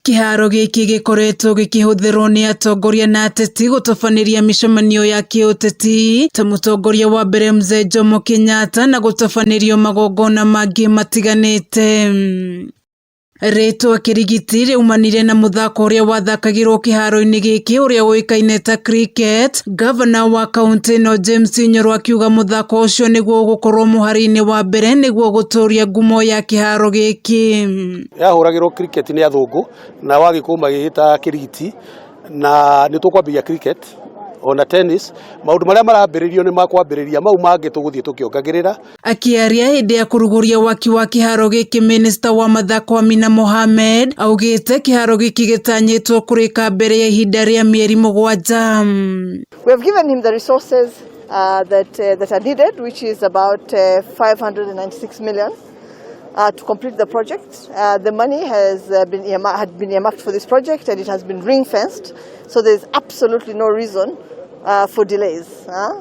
Kĩharo gĩkĩ gĩkoretwo gĩkĩhũthĩrwo nĩ atongoria na ateti gũtabanĩria mĩcemanio ya kĩũteti ta mũtongoria wa mbere Mzee Jomo Kenyatta na gũtabanĩrio magongona mangĩ matiganĩte. Rĩtwa Kĩrigiti rĩaumanire na mũthako ũrĩa wathakagĩrwo kĩharo-inĩ gĩkĩ ũrĩa ũĩkaine ta cricket. Gavana wa kaũntĩ ĩno James Nyoro akiuga mũthako ũcio nĩguo ũgũkorwo mũhari-inĩ wa mbere nĩguo gũtũria ngumo ya kĩharo gĩkĩ. Yahũragĩrwo cricket nĩ athũngũ na wagĩkũyũ magĩgĩta kĩrigiti na nĩ tũkwambĩrĩria cricket ona tennis. Maũndũ marĩa marambĩrĩrio nĩ makwambĩrĩria, mau mangĩ tũgũthiĩ tũkĩongagĩrĩra. Akĩaria hĩndĩ ya kũrugũria waki wa kĩharo gĩkĩ, minista wa mathako Amina Mohamed augĩte kĩharo gĩkĩ gĩtanyĩtwo kũrĩka mbere ya ihinda rĩa mĩeri 7. We have given him the resources that are needed, which is about 596 million to complete the project. The money had been earmarked for this project and it has been ring-fenced, so there's absolutely no reason for delays.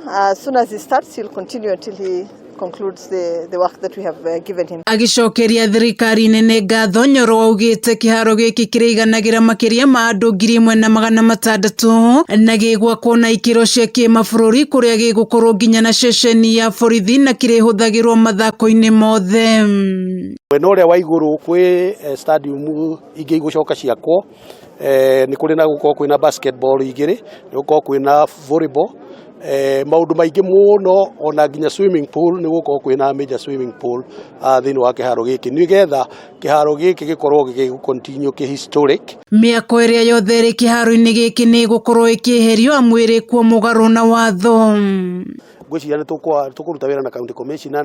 As soon as he starts, he'll continue until he concludes the work that we have given him. Agĩcokeria thirikari nene ngatho, Nyoro augĩte kĩharo gĩkĩ kĩrĩiganagĩra makĩria ma andũ 1600 na gĩgwakwo na ikĩro cia kĩmabũrũri kũrĩa gĩgũkorwo nginya na ceceni ya borithi na kĩrĩhũthagĩrwo mathako-inĩ mothe. Mwena ũrĩa wa igũrũ kwĩ stadium ingĩ igũcoka ciakwo, nĩ kũrĩ na gũkorwo kwĩna basketball igĩrĩ, nĩ gũkorwo kwĩna volleyball, maũndũ maingĩ mũno, ona nginya swimming pool, nĩ gũkorwo kwĩna major swimming pool thĩinĩ wa kĩharo gĩkĩ, nĩgetha kĩharo gĩkĩ gĩkorwo gĩgĩ continue kĩ historic. Mĩako ĩrĩa yothe ĩrĩ kĩharo-inĩ gĩkĩ nĩ ĩgũkorwo ĩkĩeherio amu ĩrĩ kuo mũgarũ na watho. Ngwĩciria nĩ tũkũruta wĩra na county commissioner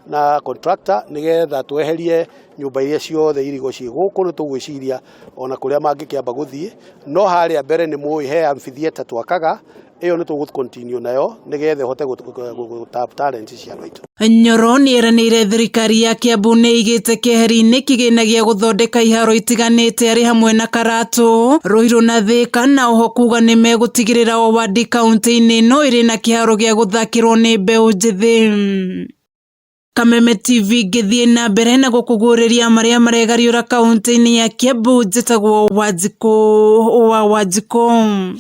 na contractor nĩgetha tweherie nyũmba iria ciothe irigo ciĩ gũkũ. Nĩ tũgwĩciria ona kũrĩa mangĩkĩamba gũthiĩ, no harĩa mbere nĩ mũĩ he amphitheatre twakaga, ĩyo nĩ tũgũ continue nayo nĩgetha ĩhote gũ tap talent cia andũ aitũ. Nyoro nĩeranĩire thirikari ya Kiambu nĩ ĩigĩte keheri-inĩ kĩgĩna gĩa gũthondeka iharo itiganĩte arĩ hamwe na Karatu, Ruiru na Thika, na oho kuga nĩ megũtigĩrĩra o wadi kaunti-inĩ ĩno ĩrĩ na kĩharo gĩa gũthakĩrwo nĩ mbeũ njĩthĩ. Kameme TV ngĩthiĩ na mbere na gũkũguũrĩria marĩa maregariũra kaunti-inĩ ya Kiambu, njĩtagwo Wanjikũ wa Wanjikũ.